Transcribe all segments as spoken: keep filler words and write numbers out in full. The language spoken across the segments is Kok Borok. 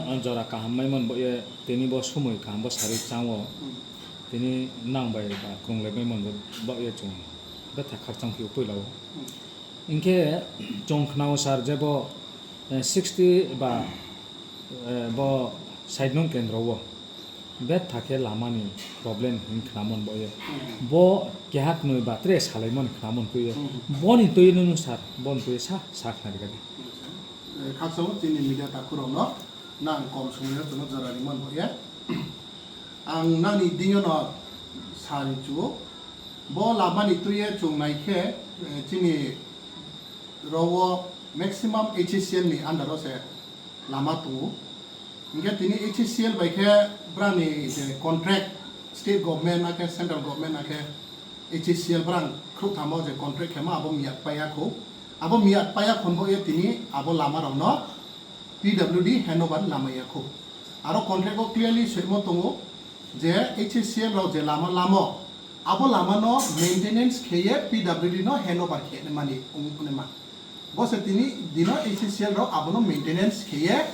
Ang jora kaham maimon bo ye tini bo sumui kaham bo sarwi chango. Hmm. Tini nang bai ba kwrwng lai maimon bo, bo ye chwng betha khakchang phio puila o. Hmm. Hinkhe chwng khnao sir je bo, eh, sixty ba, eh, bo side nung kendro o betha khe lama ni problem hin khnamon bo ye. Hmm. Bo keha khnoi ba tre salaimon khnamon twi ye. Hmm. Boni twi nung sir, boni twi sa, sa khnari gadi. Eh, khakchangma chini media takhurokno nang kom sumui o chwngno jora rimon bo ya. Ang nani dingyo no sari chu. Bo lama ni twi ye chwng nai khe, eh, chini ro o maximum H C L ni under o se lama tongo. Hinkhe tini H C L bai khe brani je contract state government na khe central government na khe H C L brang khruktamo je contract khema abo miyat paya kho. Abo miyat paya khonbo ye tini abo lama rokno P W D handover lamaya kho. Aro contract o clearly soimo tongo je H C L rok je lama lamo abo lama no maintenance kheye P W D no handover khe mani ong-, ongma. Bo se tini dino H C L rok abono maintenance kheye,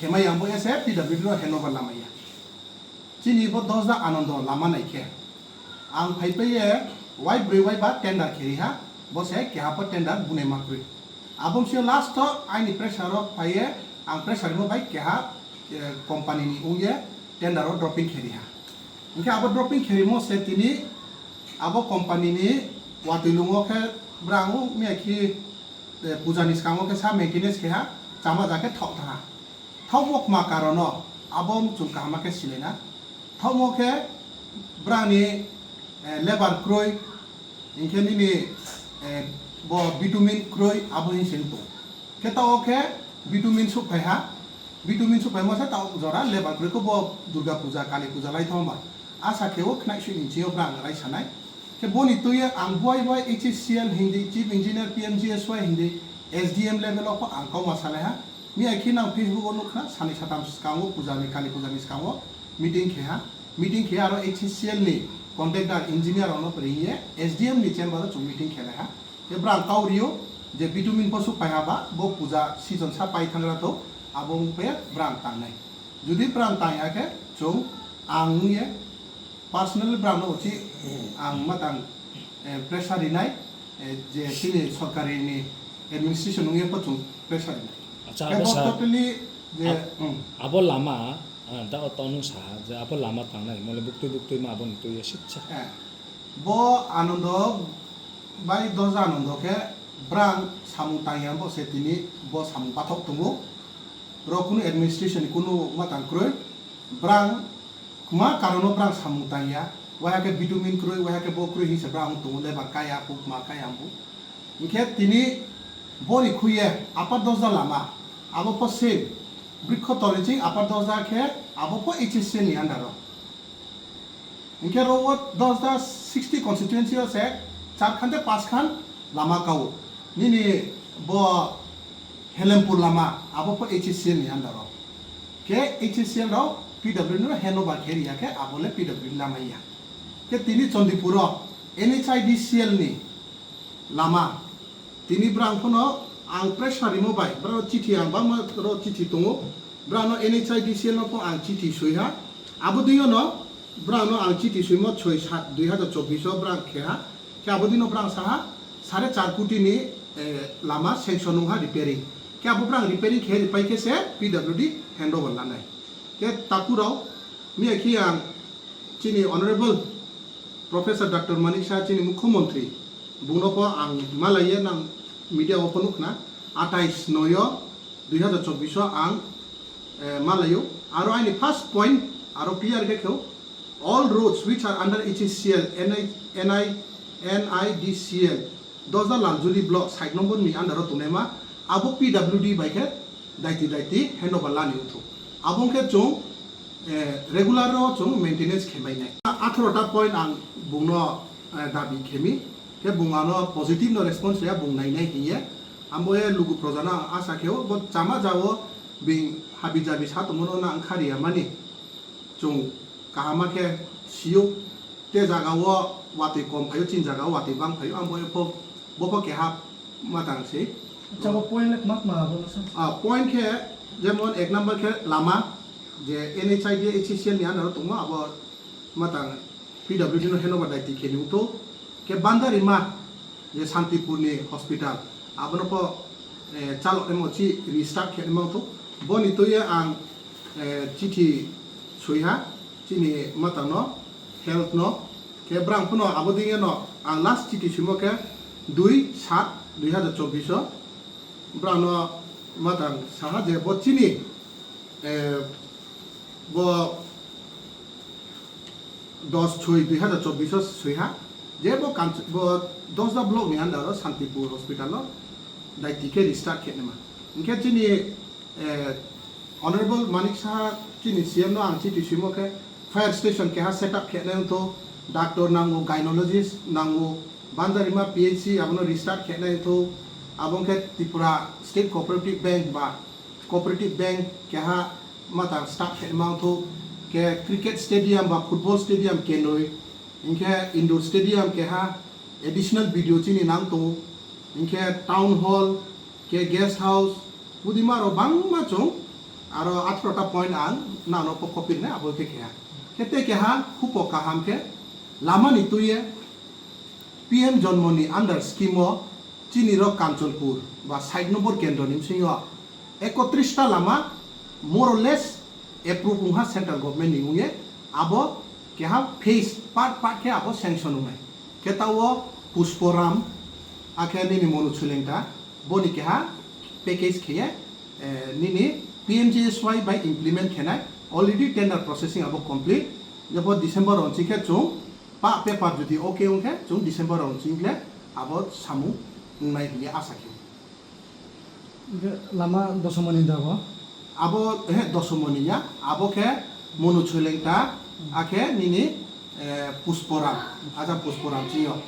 khema yang bo ese P W D no handover lamaya. Chini bo Dosda Anando lama nai khe. Ang phai phai ye wai brwi wai ba tender kheri ha, bo se keha po tender bune ma kwrwi. Abo msio last o aini pressure o phai ye ang pressure mo bai keha, eh, company ni ong ye tender o dropping kheri ha. Hinkhe abo dropping kheri mo se tini abo company ni watwi lungo khe brang o miya khi, eh, puja ni swkango khe sa maintenance khe ha, chama ja khe thok tha ha. Thokmo kma karono abo chwng kaham khe sinai na. Thokmo khe brani, eh, labour kwrwi, hinkhe nini, eh, bo bitumin kwrwi abo hin se wng tong. Khe ta o khe bitumin suk phai ha, bitumin suk phaimo se ta o jora labour kwrwi khe bo Durga Puja, Kali Puja lai thangma. Asa khe o khnai sui ni chini o brang rai sanai. Khe boni twi ang buai buai H C L hindi, Chief Engineer P M G S Y hindi, S D M level o ang kok ma salai ha. Miya khe nang Facebook o nukha, sani satam swkango puja ni, Kali puja ni swkango meeting khe ha. Meeting khe aro H C L ni contractor engineer rokno ring ye S D M ni chamber o chwng meeting khe lai ha. Khe brang kau rio je bitumin posu pai ha ba, bo puja season sa pai thangra to, abo wng khe brang tangnai. Jodi brang tang ya khe chwng ang wng ye personally brang no uchi ang matang, eh, pressure rinai, eh, je chini sorkari ni administration wng ye pochung pressure rinai. Acha, khe abo bo sa-, totally je, ab-, hmm. Abo lama, ah, da o tonu sa, je abo lama tangnai, mole buktui buktui ma abo ni tui ya sitsa. Eh, bo Anando bai Doja Anando khe brang samung tang ya bo se tini bo samung pathok tongo. Ro kunu administration ni kunu matang kroi, brang Kma karono brang samung tang ya, waiha khe bitumin kwrwi, waiha khe bo kwrwi hinwi se brang tongo, lebar kaya, kuk ma kaya bo. Hinkhe tini boni khuye Upper Dosda lama, abo pho same, Brikho Toli ching Upper Dosda khe abo pho H C L ni under o. Hinkhe ro o Dosda sixty constituency o se char khan tei panch khan lama kao. Nini bo Helempur lama, abo pho H C L ni under o. Khe H C L rok P W D no handover khe riya khe abo le P W D lama ya. Khe tini Chandipur o N H I D C L ni lama, tini brang phano ang pressure rimo bai, brao chithi ang bangma ro chithi tongo, brao no N H I D C L no pho ang chithi sui ha. Abo dui no brao no ang chithi suimo choi sat dui hazar chobbish o brang khe ha. Khe abo dino brang saha sare char koti ni, eh, lama sanction wngha repairing. Khe abo brang repairing khe ripai khe se P W D handover lanai. Khe takurao miya khe ang chini Honorable Professor Doctor Manik Saha chini Mukhyamantri bungno pho ang malaiye nang media o pho nukhna atais noi o dui hazar chobbish o ang, eh, malaio. Aro aini first point aro clear khe kheo, all roads which are under H C L, N I, N I, N I D C L, Dosda Laljuli block side number ni under o tongnaima, abo P W D bai khe daiti daiti handover lani wngthu. Abo wngkhe chwng, eh, regular o chwng maintenance khe mainai. Atharo ta point ang bungno, eh, dabi khemi, khe bung ano positive no response ya, bung nainai hiye. Ambo ye lugu projano ang asa kheo, bo chama jao bing habi jabi sa tongmano na ang khari ya mani. Chwng kahama khe sio, te jaga o watwi kom phaio, chini jaga o watwi bang phaio, ang bo pho, bo pho keha matang se. Acha, bo point le kma kma abo no sa? Ah, point khe Jemon ek number khe lama, je N H I D, H C C L ni under o tongma, abo matang P W D no handover daiti khe ni uto, khe Bandarima je Santipur ni hospital, abono po, eh, chalok emo chi restart khe emo to, boni tuye ang, eh, chithi suiha chini matang no, health no, khe brang phano abo dingya no ang last chithi suimo khe dui sat dui hazar chobbish o, brang no matang saha je bo chini, eh, bo dos choi dui hazar chobbish o swiha, je bo Kanch-, bo Dosda block ni under o Santipur hospital o daiti khe restart khe nima. Hinkhe chini, eh, Honorable Manik Saha chini C M no ang chithi suimo khe fire station keha set up khe nai wngtho, doctor nango, gynecologist nango, Bandarima P H C abono restart khe nai wngtho, abo khe Tripura State Cooperative Bank ba Cooperative Bank keha matang start khe mangtho, khe cricket stadium ba football stadium kenoi, hinkhe indoor stadium keha additional B D O chini nang tongo, hinkhe town hall, khe guest house, budima rok bangma chwng aro atharo ta point ang nano po copy rwnai abo khe keha. Khe tei keha khupo kaham khe lama ni tuye P M Jonmo ni under scheme o chini rok Kanchanpur ba sait nombor kendro ni bisingo ekotris ta lama more or less approve wngha central government ni wngye, abo keha phase part part khe abo sanction wngnai. Khe ta o Pushporam, akhe nini Monu Chulengta, boni keha package kheye, eh, nini P M G S Y bai implement khenai, already tender processing abo complete, jebo December onsi khe chwng pa paper jodi okay wngkhe chwng December onsi wngkhe abo samung wngnai hinwi asa khe. Hingke lama dosomoni da bo? Abo, he, dosomoni ya, abo khe Monu Chulengta, akhe nini, eh, Pushporam, aja Pushporam chini o.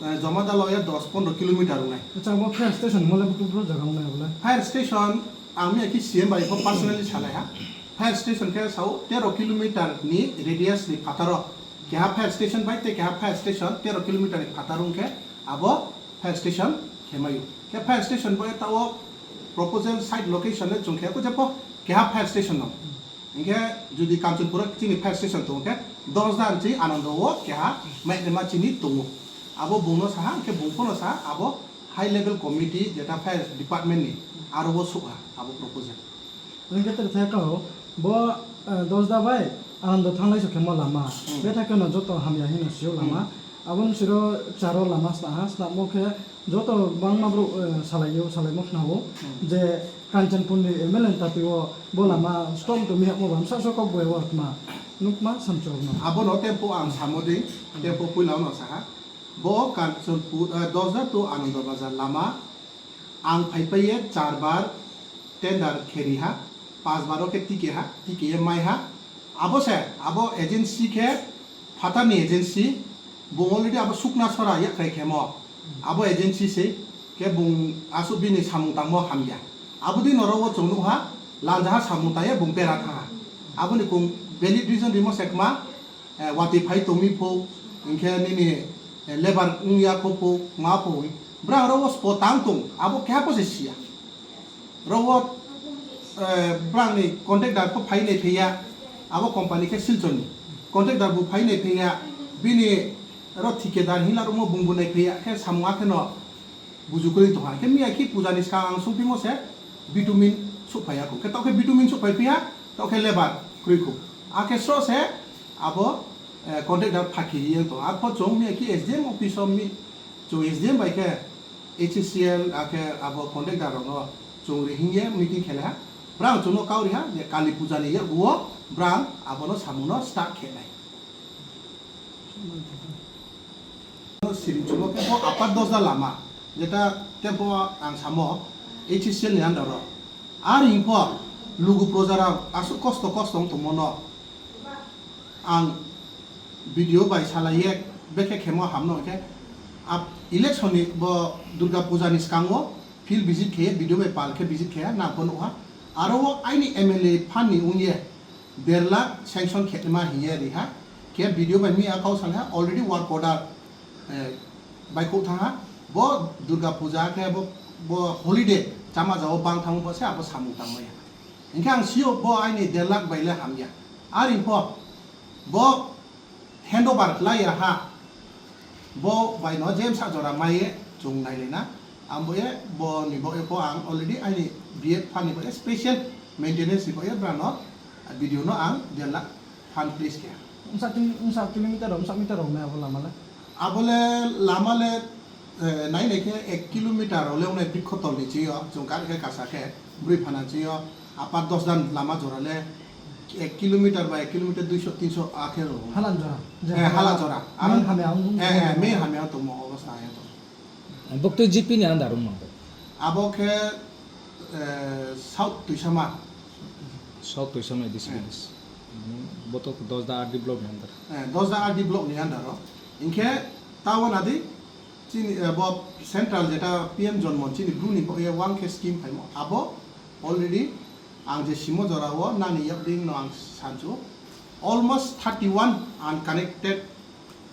Eh, joma da loya dos pondro kilometer wngnai. Acha, bo fire station mole butu bro jaga wngnai bole? Fire station, ang miya ki C M bai bo personally salai ha. Fire station khe sao tero kilometer ni radius ni phataro. Keha fire station bai tei keha fire station tero kilometer ni phataro wngkhe abo fire station khemaio. Khe fire station bo eta o proposal site location le chwng khe ko jepo keha fire station no. Hinkhe jodi Kanchanpur o chini fire station tongo khe dos dan chi Anando o keha mainema chini tongo. Abo bungno saha, hinkhe bung phano saha abo high level committee jeta fire department ni aro o sukha abo proposal. Hinkhe tere thai kau bo, eh, Dosda bai Anando thanglai so khemo lama. Hmm. Betha kheno joto hamya hino sio lama. Hmm. Aboni siro charo lama sna ha, snamo khe joto bangma bro, eh, salaio, salaimo khnawo. Hmm. Je Kanchanpur ni M L A ni tati o bo lama stop to mi hakmo bam sa so kok bo ewa tma. Nukma samchok no. Abono tempo ang samo ding, tempo puila ono saha. Bo Kanchanpur, eh, Dosda to Anando Bazar lama. Ang phaiphaiye char bar tender kheri ha, pas bar o khe tike ha, tike ye mai ha. Abo se, abo agency khe phatar ni agency, bo already abo Sukna Sora yakhrai khemo. Abo agency se, khe bung asuk bini samung tangmo hamya. Abo di norok o chwng nukha, lanjaha samung tangye bung pera thanha. Aboni kung valid reason rimo se kma, eh, watwi phai tongwi pho, hinkhe nini, eh, lebar wngya kho pho, ma pho, brang oro o spo tang tong, abo keha pho se siya. Oro o, eh, brang ni contractor pho phai nai phiya, abo company khe Silchar ni. Contractor bo phai nai phiya, bini oro thikadar hinla rokmo bung bo nai phiya, khe samung akheno buju kwrwi tongha. Khe miya khi puja ni swkang ang songphimo se bitumin suphai ya kho. Khe tokhe bitumin suphai phiya, tokhe lebar kwrwi kho. Akhe sro se abo, eh, contractor phaki ye tong. Arpho chwng miya khi S D M office o mi, chwng S D M bai khe H C C L akhe abo contractor rokno chwng ri hingye meeting khele ha. Brang chwngno kau ri ha je Kali puja ni yakgu o brang abono samungno start khe nai. Siring chwngno khe bo Upper Dosda lama, jeta tempo ang samo H C C L ni under o. Ar hingpho lugu proja rok aswk kosto kosto wng tongmo no ang video bai salai ye bekhe khemo hamno hwnkhe, ap-, election ni bo Durga puja ni swkango field visit khe video bai pal khe visit khe nang pho nukha. Aro o aini M L A fund ni wngye der lakh sanction khe ma hiye riha. Khe video bai mi akau salha already work order, eh, bai kok thangha. Bo Durga puja khe bo, bo holiday chama jao bang thango bo se abo samung tangmaya. Hinkhe ang sio bo aini der lakh bai le hamya. Ari pho bo handover khlai ya ha. Bo bai no je bwsa jora mai ye chwng nai le na. Ang bo ye bo ni bo ye pho ang already aini B F phan ni bo ye special maintenance ni bo ye bra no video no ang der lakh phan place khe. Wngsa kil-, wngsa kilometer rok, wngsa meter rok nai abo lama le? Abo le lama le, eh, nai nai khe ek kilometer rok le wngnai bikho tol ni chini o, chwng kar khe kasa khe, bwrwi phana chini o, apa dos dan lama jora le ek kilometer ba ek kilometer duiso tinso a khe rw. Halan jora. Eh, hala jora. Main hamya wng-, eh, eh, main hamya tongmo obostha ya to. Bwktwi G P ni under wng mano? Abo khe, eh, South Tuisama. South Tuisama A D C village. Boto dos da R D block ni under. Eh, dos da R D block ni under o. Hinkhe tao nadi chini, eh, bo central jeta P M Jonmon chini bru ni bo ye wang khe scheme phaimo. Abo already ang je simo jora o nani yak ding no ang sanchu. Almost thirty one unconnected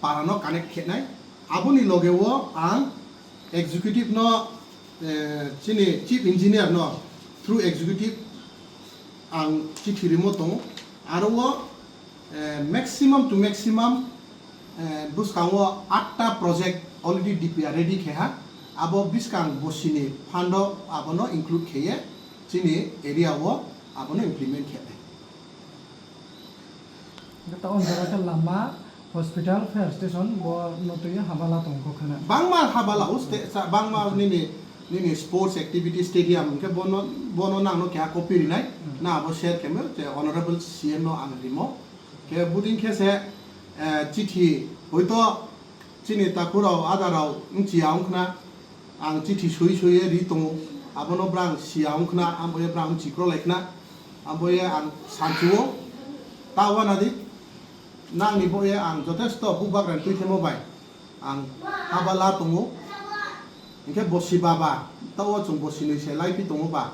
para no connect khenai. Aboni loge o ang executive no, eh, chini chief engineer no through executive ang chithi rimo tongo. Aro o, eh, maximum to maximum, eh, bwskango atta project already D P R ready khe ha. Abo bwskang bosini fund o abono include khe ye chini area o abono implement khe nai. Hwnkhe ta o jaga khe lama, hospital, fire station bo no twi habala tongo khwna. Bangma habala o ste-, sa-, bangma nini, nini sports activity stadium hwnkhe bono, bono nangno keha copy rinai. Hmm. Na abo share khe mo, je honorable C M no ang rimo. Khe buding khe se, eh, chithi hoito chini takhurok, adarok wngchiya wngkhna, ang chithi sui sui ye ri tongo, abono brang siya wngkhna, ambo ye brang chikro laikhna, ambo ye ang sanchuo, ta uanadi, nangni bo ye ang jotesto bubagrani twi themo bai ang haba la tongo, hinkhe bosi baba, ta o chwng bosi nwi se laipi tongo ba,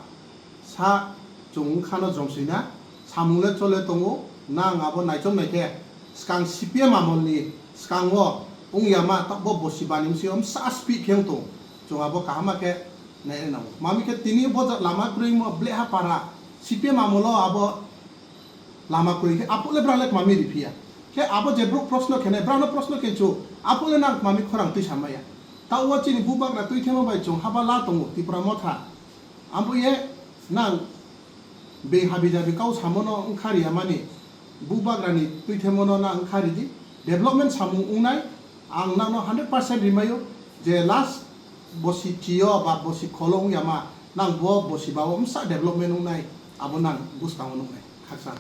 sa chwng wngkhano jomswina, samung le chole tongo, nang abo naichom naikhe, swkang C P M amolni swkango wngya ma, ta bo bosi bani bwswi om sa speed khe wng tong, chwng abo kaham ma khe nai nango. Mami khe tini bo lama kwrwi mo ble ha para, C P M amolo abo lama kwrwi khe aphuk le bwrang le mami riphiya. Khe abo je bwrwk proshno khenai, bwrangno proshno khe chu, aphuk le nang mami khorang twi samaya. Ta o chini bubagra twi themo bai chwng haba la tongo Tipra Motha. Ambo ye nang beng habi jabi kau samono wngkha riya mani, bubagrani twi themono nang wngkha ridi, development samung wngnai, ang nangno hundred percent rimaio je last bosi chio ba bosi kholo wngya ma, nang bo bosi bao msa development wngnai, abo nang bwskango nuknai, khaksa.